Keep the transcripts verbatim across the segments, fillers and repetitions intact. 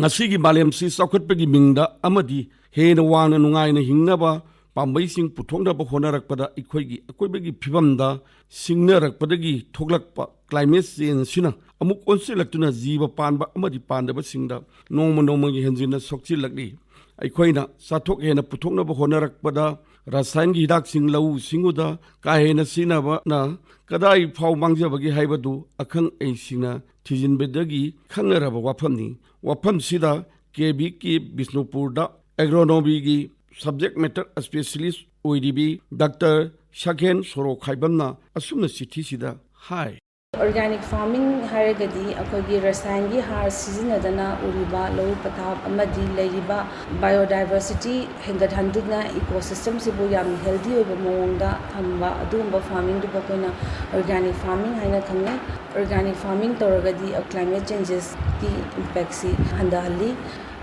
ꯉꯁꯤꯒꯤ ꯃꯥꯂꯦꯝꯁꯤ ꯆꯥꯎꯈꯠꯄꯒꯤ ꯃꯤꯡꯗ ꯑꯃꯗꯤ ꯍꯦꯟꯅ ꯋꯥꯡꯅ ꯅꯨꯡꯉꯥꯏꯅ ꯍꯤꯡꯅꯕ ꯄꯥꯝꯕꯩꯁꯤꯡ ꯄꯨꯊꯣꯛꯅꯕ ꯍꯣꯠꯅꯔꯛꯄꯗ ꯑꯩꯈꯣꯏꯒꯤ ꯑꯀꯣꯏꯕꯒꯤ ꯐꯤꯕꯝꯗ ꯁꯤꯡꯅꯔꯛꯄꯗꯒꯤ ꯊꯣꯛꯂꯛꯄ ꯀ꯭ꯂꯥꯏꯃꯦꯠ ꯆꯦꯟꯖꯁꯤꯅ ꯑꯃꯨꯛ ꯑꯣꯟꯁꯤꯜꯂꯛꯇꯨꯅ ꯖꯤꯕ ꯄꯥꯟꯕ ꯑꯃꯗꯤ ꯄꯥꯟꯗꯕꯁꯤꯡꯗ ꯅꯣꯡꯃ ꯅꯣꯡꯃꯒꯤ ꯍꯦꯟꯖꯤꯟꯅ ꯁꯣꯛꯆꯤꯜꯂꯛꯂꯤ꯫ ꯑꯩꯈꯣꯏꯅ ꯆꯥꯊꯣꯛ ꯍꯦꯟꯅ ꯄꯨꯊꯣꯛꯅꯕ ꯍꯣꯠꯅꯔꯛꯄꯗ ꯔꯁꯥꯌꯅꯒꯤ ꯍꯤꯗꯥꯛꯁꯤꯡ ꯂꯧꯎ ꯁꯤꯡꯎꯗ ꯀꯥ ꯍꯦꯟꯅ ꯁꯤꯖꯤꯟꯅꯕꯅ ꯀꯗꯥꯏ ꯐꯥꯎ ꯃꯥꯡꯖꯕꯒꯦ ꯍꯥꯏꯕꯗꯨ ꯑꯈꯪ ꯑꯍꯩꯁꯤꯡꯅ ꯊꯤꯖꯤꯟꯕꯗꯒꯤ ꯈꯪꯅꯔꯕ ꯋꯥꯐꯝꯅꯤ꯫ ꯋꯥꯐꯝꯁꯤꯗ ꯀꯦ ꯕꯤ ꯀꯦ ꯕꯤꯁꯅꯨꯄꯨꯔꯗ ꯑꯦꯒ꯭ꯔꯣꯅꯣꯃꯤꯒꯤ ꯁꯕꯖꯦꯛ ꯃꯦꯇꯔ ꯁ꯭ꯄꯦꯁꯤꯌꯦꯂꯤꯁ ꯑꯣꯏꯔꯤꯕꯤ ꯗꯥꯛꯇꯔ ꯁꯛꯍꯦꯟ ꯁꯣꯔꯣꯈꯥꯏꯕꯝꯅ ꯑꯁꯨꯝꯅ ꯆꯤꯊꯤꯁꯤꯗ ꯍꯥꯏ꯫ ꯑꯣꯔꯒꯥꯅꯤꯛ ꯐꯥꯔꯃꯤꯡ ꯍꯥꯏꯔꯒꯗꯤ ꯑꯩꯈꯣꯏꯒꯤ ꯔꯁꯥꯌꯟꯒꯤ ꯍꯥꯔ ꯁꯤꯖꯤꯟꯅꯗꯅ ꯎꯔꯤꯕ ꯂꯧꯎ ꯄꯊꯥꯞ ꯑꯃꯗꯤ ꯂꯩꯔꯤꯕ ꯕꯥꯏꯑꯣꯗꯥꯏꯕꯔꯁꯤꯇꯤ ꯍꯦꯟꯒꯠꯍꯟꯗꯨꯅ ꯏꯀꯣꯁꯤꯁꯇꯦꯝꯁꯤꯕꯨ ꯌꯥꯝ ꯍꯦꯜꯗꯤ ꯑꯣꯏꯕ ꯃꯑꯣꯡꯗ ꯊꯝꯕ ꯑꯗꯨꯒꯨꯝꯕ ꯐꯥꯔꯃꯤꯡꯗꯨꯕꯨ ꯑꯩꯈꯣꯏꯅ ꯑꯣꯔꯒꯥꯅꯤꯛ ꯐꯥꯔꯃꯤꯡ ꯍꯥꯏꯅ ꯈꯪꯅꯩ꯫ ꯑꯣꯔꯒꯥꯅꯤꯛ ꯐꯥꯔꯃꯤꯡ ꯇꯧꯔꯒꯗꯤ ꯀ꯭ꯂꯥꯏꯃꯦꯠ ꯆꯦꯟꯖꯦꯁꯀꯤ ꯏꯝꯄꯦꯛꯁꯤ ꯍꯟꯊꯍꯜꯂꯤ꯫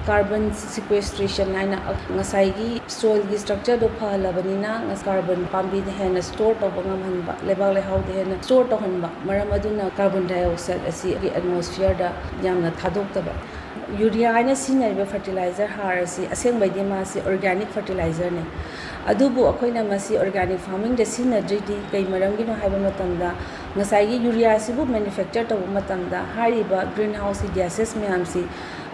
ꯀꯥꯔꯕꯟ ꯁꯤꯀ꯭ꯋꯦꯁꯇ꯭ꯔꯦꯁꯟ ꯍꯥꯏꯅ ꯉꯁꯥꯏꯒꯤ ꯁꯣꯏꯜꯒꯤ ꯁ꯭ꯇ꯭ꯔꯛꯆꯔꯗꯣ ꯐꯍꯜꯂꯕꯅꯤꯅ ꯀꯥꯔꯕꯟ ꯄꯥꯝꯕꯤꯗ ꯍꯦꯟꯅ ꯁ꯭ꯇꯣꯔ ꯇꯧꯕ ꯉꯝꯍꯟꯕ, ꯂꯩꯕꯥꯛ ꯂꯩꯍꯥꯎꯗ ꯍꯦꯟꯅ ꯁ꯭ꯇꯣꯔ ꯇꯧꯍꯟꯕ, ꯃꯔꯝ ꯑꯗꯨꯅ ꯀꯥꯔꯕꯟ ꯗꯥꯏꯑꯣꯛꯁꯥꯏꯗ ꯑꯁꯤ ꯑꯦꯠꯃꯣꯁꯐꯤꯌꯔꯗ ꯌꯥꯝꯅ ꯊꯥꯗꯣꯛꯇꯕ꯫ ꯌꯨꯔꯤꯌꯥ ꯍꯥꯏꯅ ꯁꯤꯖꯤꯟꯅꯔꯤꯕ ꯐꯔꯇꯤꯂꯥꯏꯖꯔ ꯍꯥꯔ ꯑꯁꯤ ꯑꯁꯦꯡꯕꯩꯗꯤ ꯃꯥꯁꯤ ꯑꯣꯔꯒꯥꯅꯤꯛ ꯐꯔꯇꯤꯂꯥꯏꯖꯔꯅꯤ꯫ ꯑꯗꯨꯕꯨ ꯑꯩꯈꯣꯏꯅ ꯃꯁꯤ ꯑꯣꯔꯒꯥꯅꯤꯛ ꯐꯥꯔꯃꯤꯡꯗ ꯁꯤꯖꯤꯟꯅꯗ꯭ꯔꯤꯗꯤ ꯀꯩ ꯃꯔꯝꯒꯤꯅꯣ ꯍꯥꯏꯕ ꯃꯇꯝꯗ, ꯉꯁꯥꯏꯒꯤ ꯌꯨꯔꯤꯌꯥꯁꯤꯕꯨ ꯃꯦꯅꯨꯐꯦꯛꯆꯔ ꯇꯧꯕ ꯃꯇꯝꯗ ꯍꯥꯏꯔꯤꯕ ꯒ꯭ꯔꯤꯟ ꯍꯥꯎꯁꯀꯤ ꯒ꯭ꯌꯥꯁꯦꯁ ꯃꯌꯥꯝꯁꯤ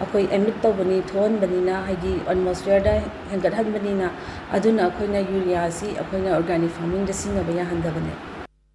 ꯑꯩꯈꯣꯏ ꯑꯦꯃꯤꯠ ꯇꯧꯕꯅꯤ, ꯊꯣꯛꯍꯟꯕꯅꯤꯅ, ꯍꯥꯏꯗꯤ ꯑꯦꯠꯃꯣꯁꯐꯤꯌꯔꯗ ꯍꯦꯟꯒꯠꯍꯟꯕꯅꯤꯅ, ꯑꯗꯨꯅ ꯑꯩꯈꯣꯏꯅ ꯌꯨꯔꯤꯌꯥꯁꯤ ꯑꯩꯈꯣꯏꯅ ꯑꯣꯔꯒꯥꯅꯤꯛ ꯐꯥꯔꯃꯤꯡꯗ ꯁꯤꯖꯤꯟꯅꯕ ꯌꯥꯍꯟꯗꯕꯅꯦ꯫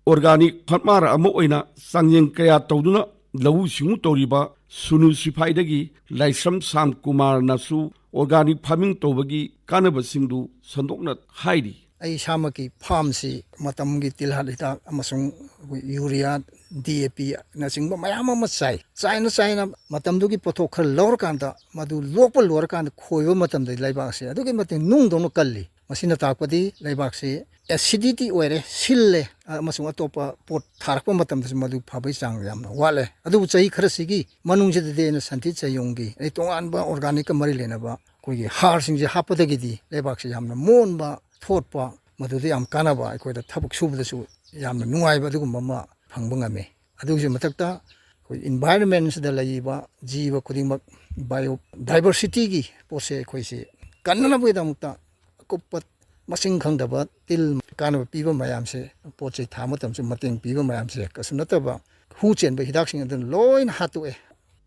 ꯑꯣꯔꯒꯥꯅꯤꯛ ꯐꯥꯔꯃꯔ ꯑꯃ ꯑꯣꯏꯅ ꯆꯥꯡꯌꯦꯡ ꯀꯌꯥ ꯇꯧꯗꯨꯅ ꯂꯧꯎ ꯁꯤꯡꯎ ꯇꯧꯔꯤꯕ ꯁꯨꯅꯨ ꯁꯤꯐꯥꯏꯗꯒꯤ ꯂꯥꯏꯁ꯭ꯔꯝ ꯁꯥꯝ ꯀꯨꯃꯥꯔꯅꯁꯨ ꯑꯣꯔꯒꯥꯅꯤꯛ ꯐꯥꯔꯃꯤꯡ ꯇꯧꯕꯒꯤ ꯀꯥꯟꯅꯕꯁꯤꯡꯗꯨ ꯁꯟꯗꯣꯛꯅ ꯍꯥꯏꯔꯤ꯫ ꯑꯩ ꯏꯁꯥꯃꯛꯀꯤ ꯐꯥꯔꯝꯁꯤ ꯃꯇꯝꯒꯤ ꯇꯤꯜꯍꯥꯠ ꯍꯤꯗꯥꯛ ꯑꯃꯁꯨꯡ ꯑꯩꯈꯣꯏ ꯌꯨꯔꯤꯌꯥ, ꯗꯤ ꯑꯦ ꯄꯤꯅꯆꯤꯡꯕ ꯃꯌꯥꯝ ꯑꯃ ꯆꯥꯏ꯫ ꯆꯥꯏꯅ ꯆꯥꯏꯅ ꯃꯇꯝꯗꯨꯒꯤ ꯄꯣꯠꯊꯣꯛ ꯈꯔ ꯂꯧꯔꯀꯥꯟꯗ, ꯃꯗꯨ ꯂꯣꯛꯄ ꯂꯣꯏꯔꯀꯥꯟꯗ ꯈꯣꯏꯕ ꯃꯇꯝꯗ ꯂꯩꯕꯥꯛꯁꯦ ꯑꯗꯨꯛꯀꯤ ꯃꯇꯤꯛ ꯅꯨꯡꯗꯧꯅ ꯀꯜꯂꯤ꯫ ꯃꯁꯤꯅ ꯇꯥꯛꯄꯗꯤ ꯂꯩꯕꯥꯛꯁꯤ ꯑꯦꯁꯤꯗꯤꯇꯤ ꯑꯣꯏꯔꯦ, ꯁꯤꯜꯂꯦ, ꯑꯃꯁꯨꯡ ꯑꯇꯣꯞꯄ ꯄꯣꯠ ꯊꯥꯔꯛꯄ ꯃꯇꯝꯗꯁꯨ ꯃꯗꯨ ꯐꯕꯒꯤ ꯆꯥꯡ ꯌꯥꯝꯅ ꯋꯥꯠꯂꯦ꯫ ꯑꯗꯨꯕꯨ ꯆꯍꯤ ꯈꯔꯁꯤꯒꯤ ꯃꯅꯨꯡꯁꯤꯗꯗꯤ ꯑꯩꯅ ꯁꯟꯊꯤ ꯆꯌꯣꯡꯒꯤ, ꯑꯗꯩ ꯇꯣꯉꯥꯟꯕ ꯑꯣꯔꯒꯥꯅꯤꯛꯀ ꯃꯔꯤ ꯂꯩꯅꯕ ꯑꯩꯈꯣꯏꯒꯤ ꯍꯥꯔꯁꯤꯡꯁꯦ ꯍꯥꯞꯄꯗꯒꯤꯗꯤ ꯂꯩꯕꯥꯛꯁꯤ ꯌꯥꯝꯅ ꯃꯣꯟꯕ, ꯊꯣꯠꯄ, ꯃꯗꯨꯗ ꯌꯥꯝ ꯀꯥꯟꯅꯕ, ꯑꯩꯈꯣꯏꯗ ꯊꯕꯛ ꯁꯨꯕꯗꯁꯨ ꯌꯥꯝꯅ ꯅꯨꯡꯉꯥꯏꯕ ꯑꯗꯨꯒꯨꯝꯕ ꯑꯃ ꯐꯪꯕ ꯉꯝꯃꯤ꯫ ꯑꯗꯨꯒꯤꯁꯨ ꯃꯊꯛꯇ ꯑꯩꯈꯣꯏ ꯏꯟꯚꯥꯏꯔꯣꯟꯃꯦꯟꯁꯤꯗ ꯂꯩꯔꯤꯕ ꯖꯤꯕ ꯈꯨꯗꯤꯡꯃꯛ, ꯕꯥꯏꯑꯣ ꯗꯥꯏꯕꯔꯁꯤꯇꯤꯒꯤ ꯄꯣꯠꯁꯦ ꯑꯩꯈꯣꯏꯁꯤ ꯀꯟꯅꯅꯕꯒꯤꯗꯃꯛꯇ ꯑꯀꯨꯞꯄ ꯃꯁꯤꯡ ꯈꯪꯗꯕ ꯇꯤꯜ ꯀꯥꯟꯅꯕ ꯄꯤꯕ ꯃꯌꯥꯝꯁꯦ, ꯄꯣꯠ ꯆꯩ ꯊꯥꯕ ꯃꯇꯝꯁꯨ ꯃꯇꯦꯡ ꯄꯤꯕ ꯃꯌꯥꯝꯁꯦ, ꯀꯩꯁꯨ ꯅꯠꯇꯕ ꯍꯨ ꯆꯦꯟꯕ ꯍꯤꯗꯥꯛꯁꯤꯡ ꯑꯗꯨꯅ ꯂꯣꯏꯅ ꯍꯥꯠꯇꯣꯛꯑꯦ꯫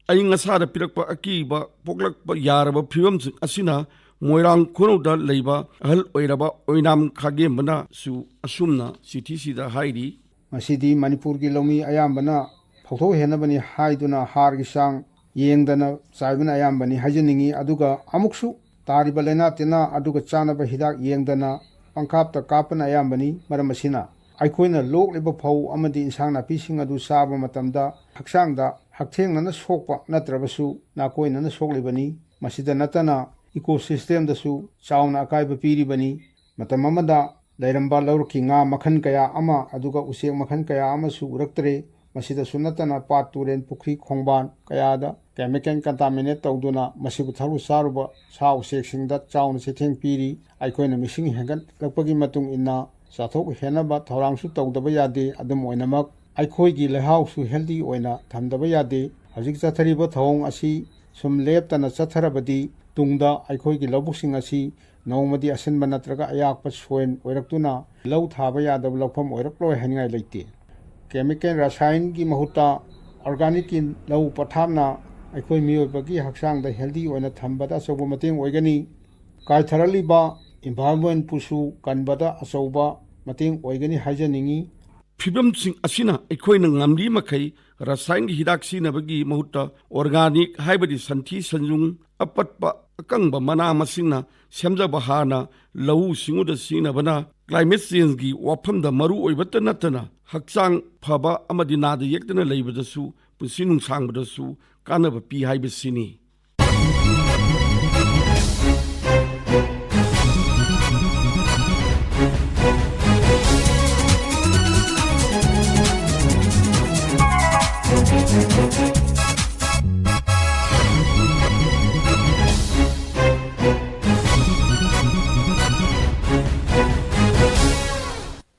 ꯑꯏꯪ ꯑꯁꯥꯗ ꯄꯤꯔꯛꯄ ꯑꯀꯤꯕ ꯄꯣꯛꯂꯛꯄ ꯌꯥꯔꯕ ꯐꯤꯕꯝꯁꯤꯡ ꯑꯁꯤꯅ ꯃꯣꯏꯔꯥꯡ ꯈꯨꯅꯧꯗ ꯂꯩꯕ ꯑꯍꯜ ꯑꯣꯏꯔꯕ ꯑꯣꯏꯅꯥꯝ ꯈꯥꯒꯦꯝꯕꯅꯁꯨ ꯑꯁꯨꯝꯅ ꯆꯤꯊꯤꯁꯤꯗ ꯍꯥꯏꯔꯤ꯫ ꯃꯁꯤꯗꯤ ꯃꯅꯤꯄꯨꯔꯒꯤ ꯂꯧꯃꯤ ꯑꯌꯥꯝꯕꯅ ꯐꯧꯊꯣꯛ ꯍꯦꯟꯅꯕꯅꯤ ꯍꯥꯏꯗꯨꯅ ꯍꯥꯔꯒꯤ ꯆꯥꯡ ꯌꯦꯡꯗꯅ ꯆꯥꯏꯕꯅ ꯑꯌꯥꯝꯕꯅꯤ ꯍꯥꯏꯖꯅꯤꯡꯏ꯫ ꯑꯗꯨꯒ ꯑꯃꯨꯛꯁꯨ ꯇꯥꯔꯤꯕ ꯂꯥꯏꯅꯥ ꯇꯤꯟꯅꯥ ꯑꯗꯨꯒ ꯆꯥꯅꯕ ꯍꯤꯗꯥꯛ ꯌꯦꯡꯗꯅ ꯄꯪꯀꯥꯞꯇ ꯀꯥꯞꯄꯅ ꯑꯌꯥꯝꯕꯅꯤ꯫ ꯃꯔꯝ ꯑꯁꯤꯅ ꯑꯩꯈꯣꯏꯅ ꯂꯣꯛꯂꯤꯕ ꯐꯧ ꯑꯃꯗꯤ ꯏꯟꯁꯥꯡ ꯅꯥꯄꯤꯁꯤꯡ ꯑꯗꯨ ꯆꯥꯕ ꯃꯇꯝꯗ ꯍꯛꯆꯥꯡꯗ ꯍꯛꯊꯦꯡꯅꯅ ꯁꯣꯛꯄ ꯅꯠꯇ꯭ꯔꯕꯁꯨ ꯅꯥꯀꯣꯏꯅꯅ ꯁꯣꯛꯂꯤꯕꯅꯤ꯫ ꯃꯁꯤꯗ ꯅꯠꯇꯅ ꯏꯀꯣ ꯁꯤꯁꯇꯦꯝꯗꯁꯨ ꯆꯥꯎꯅ ꯑꯀꯥꯏꯕ ꯄꯤꯔꯤꯕꯅꯤ꯫ ꯃꯇꯝ ꯑꯃꯗ ꯂꯩꯔꯝꯕ ꯂꯧꯔꯛꯀꯤ ꯉꯥ ꯃꯈꯜ ꯀꯌꯥ ꯑꯃ, ꯑꯗꯨꯒ ꯎꯆꯦꯛ ꯃꯈꯜ ꯀꯌꯥ ꯑꯃꯁꯨ ꯎꯔꯛꯇ꯭ꯔꯦ꯫ ꯃꯁꯤꯗꯁꯨ ꯅꯠꯇꯅ ꯄꯥꯠ, ꯇꯨꯔꯦꯟ, ꯄꯨꯈ꯭ꯔꯤ, ꯈꯣꯡꯕꯥꯟ ꯀꯌꯥꯗ ꯀꯦꯃꯤꯀꯦꯜ ꯀꯟꯇꯥꯃꯤꯅꯦꯠ ꯇꯧꯗꯨꯅ ꯃꯁꯤꯕꯨ ꯊꯛꯂꯨ ꯆꯥꯔꯨꯕ ꯁꯥ ꯎꯆꯦꯛꯁꯤꯡꯗ ꯆꯥꯎꯅ ꯆꯩꯊꯦꯡ ꯄꯤꯔꯤ꯫ ꯑꯩꯈꯣꯏꯅ ꯃꯤꯁꯤꯡ ꯍꯦꯟꯒꯠꯂꯛꯄꯒꯤ ꯃꯇꯨꯡ ꯏꯟꯅ ꯆꯥꯊꯣꯛ ꯍꯦꯟꯅꯕ ꯊꯧꯔꯥꯡꯁꯨ ꯇꯧꯗꯕ ꯌꯥꯗꯦ꯫ ꯑꯗꯨꯝ ꯑꯣꯏꯅꯃꯛ ꯑꯩꯈꯣꯏꯒꯤ ꯂꯩꯍꯥꯎꯁꯨ ꯍꯦꯜꯗꯤ ꯑꯣꯏꯅ ꯊꯝꯗꯕ ꯌꯥꯗꯦ꯫ ꯍꯧꯖꯤꯛ ꯆꯠꯊꯔꯤꯕ ꯊꯧꯑꯣꯡ ꯑꯁꯤ ꯁꯨꯝ ꯂꯦꯞꯇꯅ ꯆꯠꯊꯔꯕꯗꯤ ꯇꯨꯡꯗ ꯑꯩꯈꯣꯏꯒꯤ ꯂꯧꯕꯨꯛꯁꯤꯡ ꯑꯁꯤ ꯅꯣꯡꯃꯗꯤ ꯑꯁꯤꯟꯕ ꯅꯠꯇ꯭ꯔꯒ ꯑꯌꯥꯛꯄ ꯁꯣꯏꯜ ꯑꯣꯏꯔꯛꯇꯨꯅ ꯂꯧ ꯊꯥꯕ ꯌꯥꯗꯕ ꯂꯧꯐꯝ ꯑꯣꯏꯔꯛꯂꯣꯏ ꯍꯥꯏꯅꯤꯡꯉꯥꯏ ꯂꯩꯇꯦ꯫ ꯀꯦꯃꯤꯀꯦꯜ ꯔꯁꯥꯌꯟꯒꯤ ꯃꯍꯨꯠꯇ ꯑꯣꯔꯒꯥꯅꯤꯛꯀꯤ ꯂꯧ ꯄꯊꯥꯞꯅ ꯑꯩꯈꯣꯏ ꯃꯤꯑꯣꯏꯕꯒꯤ ꯍꯛꯆꯥꯡꯗ ꯍꯦꯜꯗꯤ ꯑꯣꯏꯅ ꯊꯝꯕꯗ ꯑꯆꯧꯕ ꯃꯇꯦꯡ ꯑꯣꯏꯒꯅꯤ꯫ ꯀꯥꯏꯊꯔꯛꯂꯤꯕ ꯏꯟꯚꯥꯏꯔꯣꯟꯃꯦꯟꯄꯨꯁꯨ ꯀꯟꯕꯗ ꯑꯆꯧꯕ ꯃꯇꯦꯡ ꯑꯣꯏꯒꯅꯤ ꯍꯥꯏꯖꯅꯤꯡꯏ꯫ ꯐꯤꯕꯝꯁꯤꯡ ꯑꯁꯤꯅ ꯑꯩꯈꯣꯏꯅ ꯉꯝꯂꯤ ꯃꯈꯩ ꯔꯁꯥꯌꯟꯒꯤ ꯍꯤꯗꯥꯛ ꯁꯤꯖꯤꯟꯅꯕꯒꯤ ꯃꯍꯨꯠꯇ ꯑꯣꯔꯒꯥꯅꯤꯛ ꯍꯥꯏꯕꯗꯤ ꯁꯟꯊꯤ ꯁꯟꯌꯨꯡ, ꯑꯄꯠꯄ ꯑꯀꯪꯕ ꯃꯅꯥ ꯃꯁꯤꯡꯅ ꯁꯦꯝꯖꯕ ꯍꯥꯔꯅ ꯂꯧꯎ ꯁꯤꯡꯎꯗ ꯁꯤꯖꯤꯟꯅꯕꯅ ꯀ꯭ꯂꯥꯏꯃꯦꯠ ꯆꯦꯟꯖꯒꯤ ꯋꯥꯐꯝꯗ ꯃꯔꯨ ꯑꯣꯏꯕꯇ ꯅꯠꯇꯅ ꯍꯛꯆꯥꯡ ꯐꯕ ꯑꯃꯗꯤ ꯅꯥꯗ ꯌꯦꯛꯇꯅ ꯂꯩꯕꯗꯁꯨ ꯄꯨꯟꯁꯤ ꯅꯨꯡꯁꯥꯡꯕꯗꯁꯨ ꯀꯥꯟꯅꯕ ꯄꯤ ꯍꯥꯏꯕꯁꯤꯅꯤ꯫